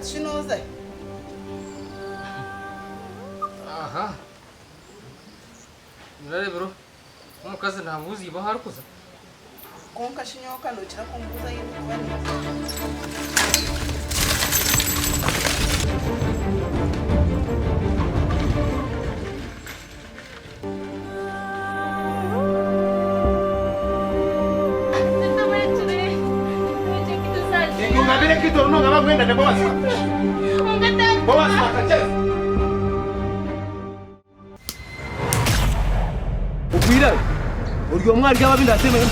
Hati shi nooza hi? Aha. Nararebire omukazi nabuuza iba ahu arikuza. Kwonka shi nyowe ka nookira kumbuuza ahu ndikuba ninza? Okwira ori omwe ahari abo abu ndaateemere.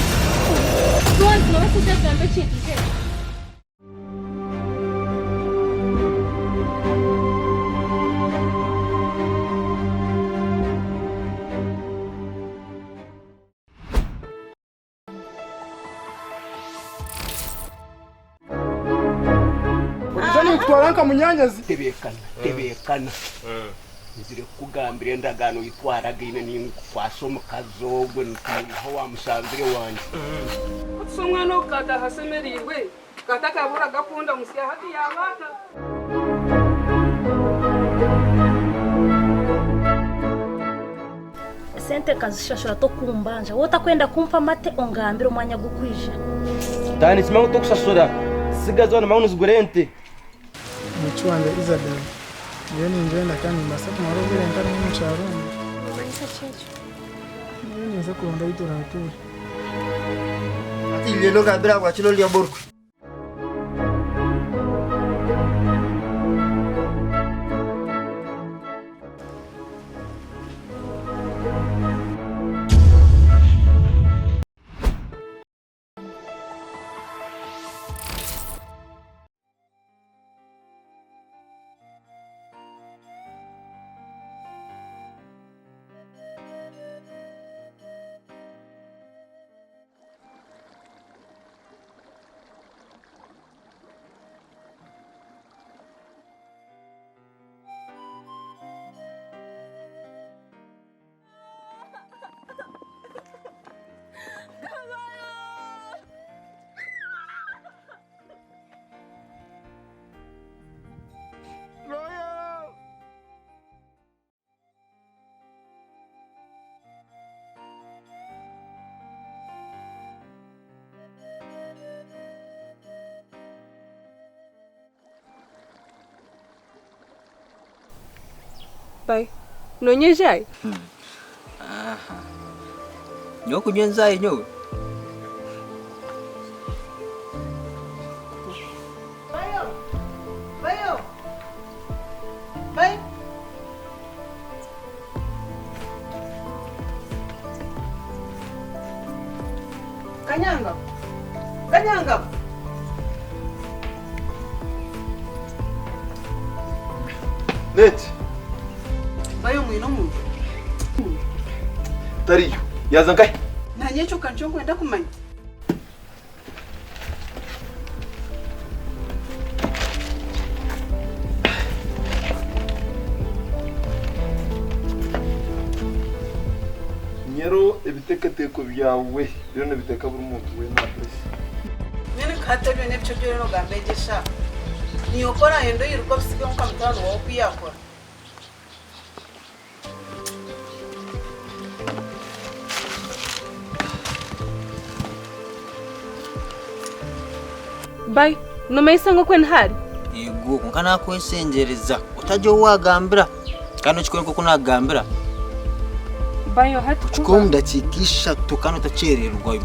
Oriija ninkutwara nka munyaanyazi. Tebeekana, tebeekana. Nzire kukugambira endagaano ei twaragaine ninkukwasa omukazi ogwo nkamuha owamusanzire wangye. Hati omwana ogu kaataaha ashemereirwe, kaatakabura gakunda musya hati yaaba ata? Esente nkazishashura tokumbanja. Waaba otakwenda kumpa amate ongambire omwanya gw'okwija. Taaha nikimanya ngu tokushashura. Tsigaza noomanya ngu nizigura ente. Omwishiki wangye Isabel, nyowe ningyenda kandi nimbaasa kumara obwire ntarimu omu kyaro omu. Noomanyisa ki ekyo? Nyowe ninza kuronda ahu turaatuure. Hati lelo gambira bwakiro orya borwe. Bai, nonywa enjaayi? Aha. Nyowe kunywa enjaayi nyowe? Bayo! Bayo! Bayo! Kanyangabo! Kanyangabo! Neti. Bayo mwine omuntu. Tariyo. Yaza nkahi? Nanye ekyo ka nikyo nkwenda kumanya. Nyero ebiteekateeko byawe biriyo nibiteeka buri muntu weena aha puresa. Mbwenu nka hati ebyo n'ebiki ebi oriyo noogamba egyo eshaaha? Niiwe orayenda oiruke obisigeho nka mutabani waawe oku yaakora? Bai, nomanyisa ngu okwe niho ari? Eego, kwonka nakweshengyereza otagira ou waagambira kandi okikore nk'oku naakugambira. Bayo hati Okikore kuba. omu dakiika ishatu kandi otakyerererwayo.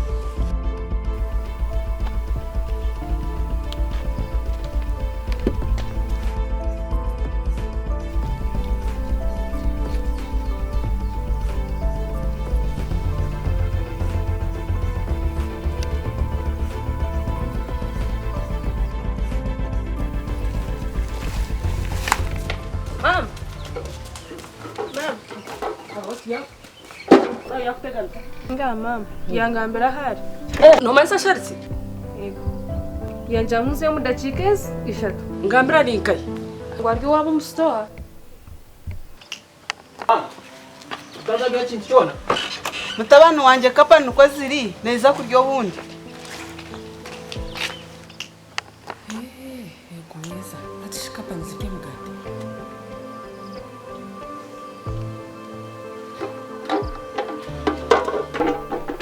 Mama. Mama. Nga mama, yangambira ahari. Nomanyisa ashariki? Yego. Yangira ngu nzeyo omu dakiika ezi ishatu. Ngambira ari nkahi? Ngu ari owaabo omu sitowa. Otazagura ekintu kyona. Mutabani wangye kapa nikwo ziri, naija kurya obundi. Eego weeza. Hati shi kapa.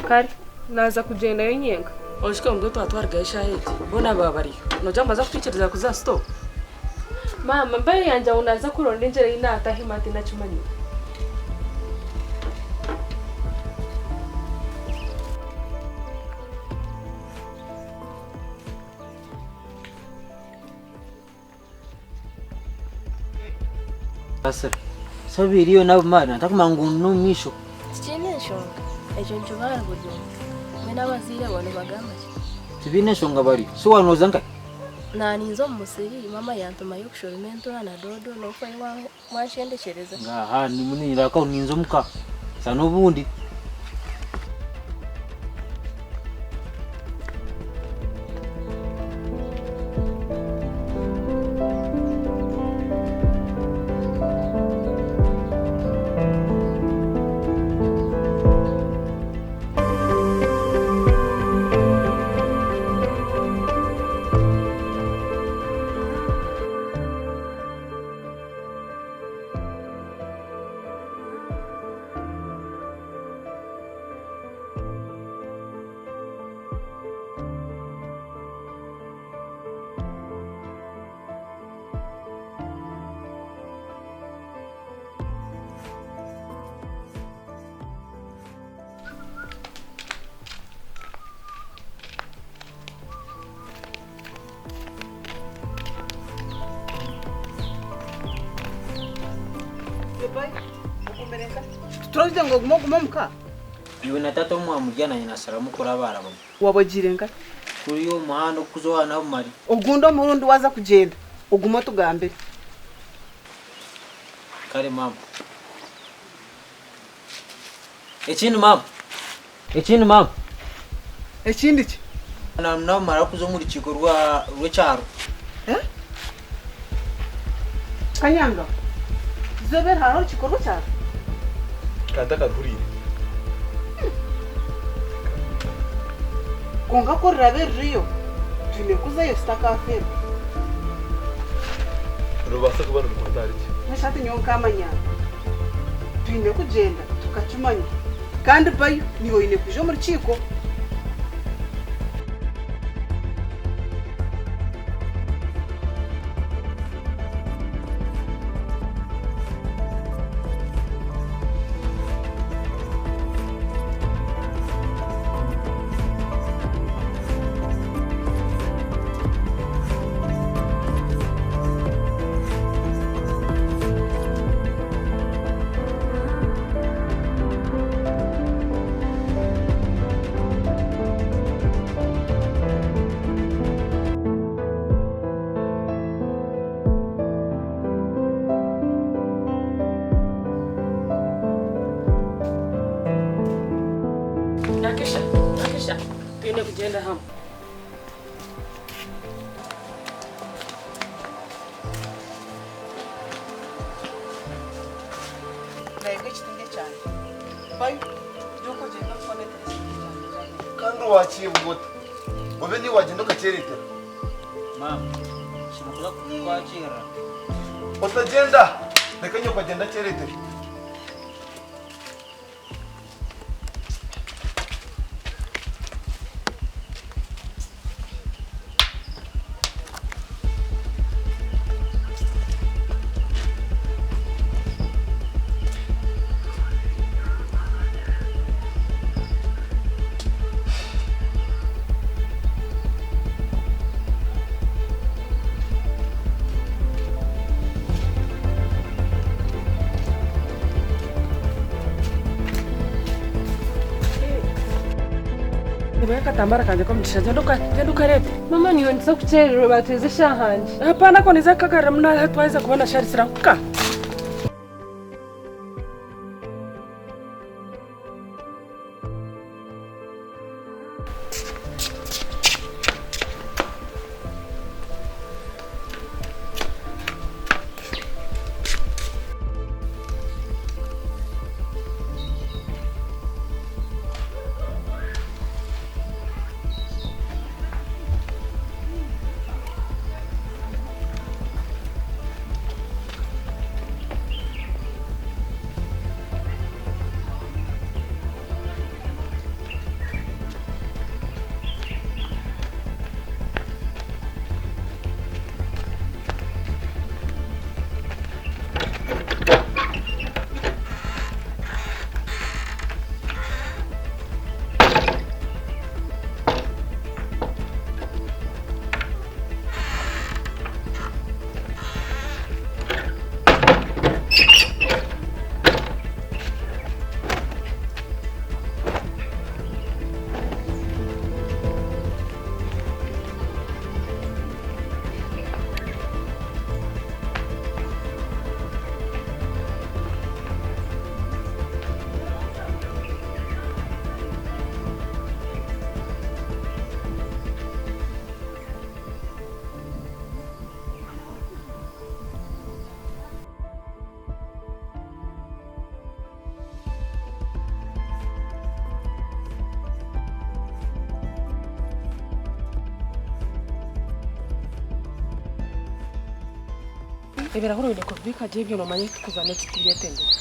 Kare, naaza kugyendayo nyenka. Oshushe ngu twatwarigayo eshaaha egi, boona baaba bariyo. Noogira ngu nibaza kutwikiriza kuza aha sitoowa? Maama, mbayo yangira ngu naaza kuronda engyera ei naatahimu hati nakimanyire. Saasira. Sabiire iyo nabumara ntakumanya ngu ndi omu maisho. Tikiine nshonga, ekyo nikiba ahari buri omwe. Mbwenu abazaire baawe nibagamba ki? Tibaine nshonga bari. So waaba nooza nkahi? Naaninza omu musiri, maama yantumayo kushoroma entura na doodo n'ofayo wanshendekyereza. Ngaaha ndimu ninyiraka aho ninza omuka. Shana obundi. Turabize ngu ogume ogume omuka. Iwe na tata omwamurya nanye nasaramu kurabarabamu. Waba ogiire nkahi? Kuriya omu muhanda okukuza owa Nabumali. Ogundi omurundi waza kugyenda ogume otugambire. Kare maama. Ekindi maama. Ekindi maama. Ekindi ki? Nabumali arikuza omu rukiiko rw'ekyaro. Kanyanga, Izooba eri hariho orukiiko rw'ekyaro? Ka ntakaruhuriire. Kwonka ku ruraabe ruriyo, twine kuzayo tutakafeerwa. Nirubaasa kuba nirukwata ahari ki? Mbwenu shi hati nyowe nkaamanya nta? Twine kugyenda tukakimanya. Kandi bayo, niiwe oine kwija omu rukiiko. Nakisha, Nakisha, twine kugyenda hamwe. Nayebwa ekitinge kyangye. Bayo, ijuka ogyende omukonetere ekitinge kyangye kyangye. Kandi wakyebwa ota? Obe niiwe wagyenda okakyereetera. Maama, shema kuza kukwakiira. Otagyenda! Reka nyoko agyende akyereetere. Reeba akatambara kangye k'omugisha gyenda gyenda ukareete. Mama niiwe niza kukyerererwa baatweza eshaaha ngye. Hapana ko niza kukagaruramu na twaheza kubona Charles rahuka. Ebirahuri oine kubibiika gye ebyo noomanya tikuza n'eki tubyetengire.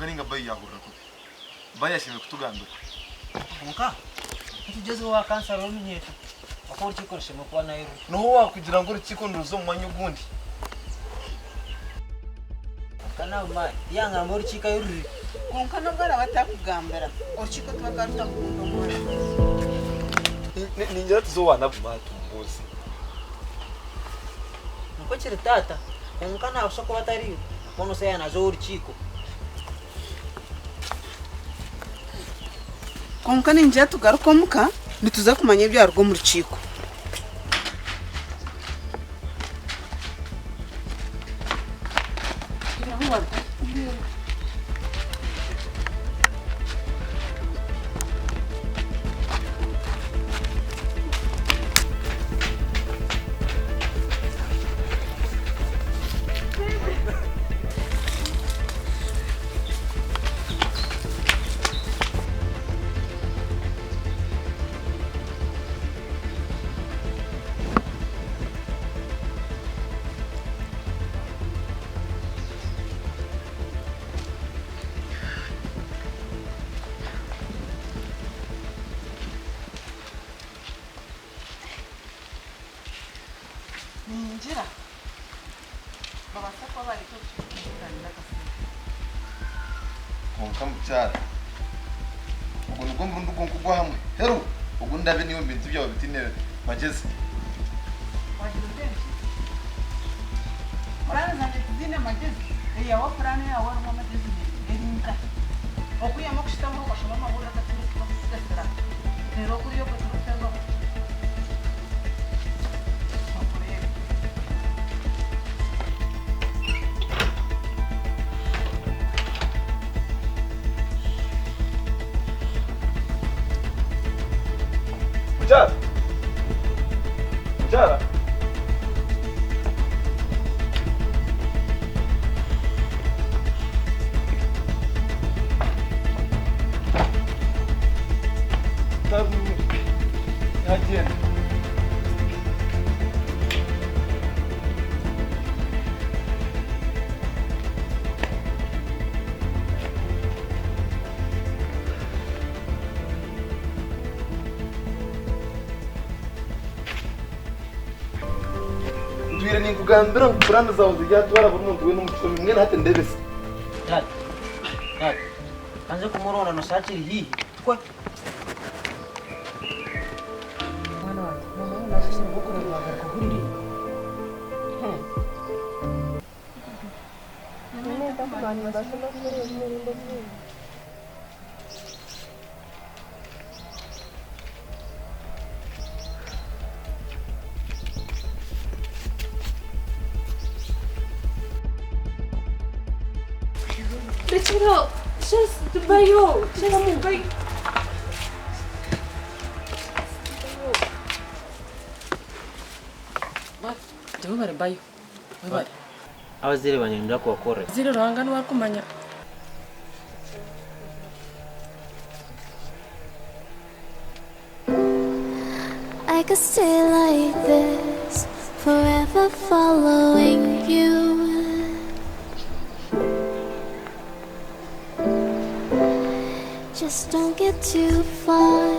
Kwonka ninga bayi yahurira kubi. Bayi ashemereire kutugambira. Kwonka titugyezeho owa kansara w'eminyeeto oku orukiiko rushemereire kuba nayo ruri. Noha owaakugira ngu orukiiko niruza omu mwanya ogundi? Kwonka nawe maani tiyangamba orukiiko ahi ruri. Kwonka n'obu araabe atakugambira, orukiiko tibakaba rutakukunda omwana. Ningira tuze owa Nabumara tumubuuze. Nikwo kiri taata, kwonka naabaasa kuba atariyo, hoona osha yaaba naaza ow'orukiiko. Kwonka ningira tugaruke omuka nituza kumanya ebyaruga omu rukiiko. Ningira babaasa kuba bareeta orukiiko kututangira akasente. Kwonka mukyara, ogwo nigwo murundi gwonka ogw'aha muheru ogu ndaabe niiwe omu bintu byawe bitaine magyezi. Wagira oti enki? Puraani zangye tiziine magyezi? Eyawe puraani eyawe erimu amagyezi eri nkahi? Okwihamu okushutama okashoma amahurire agaturikukugasira reero kuriya okwo turikuteerwa Nkureebe. Mukyara! Mukyara! Yagyenda. Ntwire ninkugambira ngu puraani zaawe ziryatwara buri muntu weena omu kihome mbwenu hati ndebesa. Taata, taata, kanze kumuronda noshusha akiri haihi. Tukwe. Mwana wangye, mama we naashemererwa okureeba waagaruka ohurire. Rekera Shaz bayo Shaz bayo. Webare bayo. Webare. Abazaire bangye nibaija kubakorera. Abazaire Ruhanga niwe arikumanya. I could stay like this Forever following you. Just don't get too far.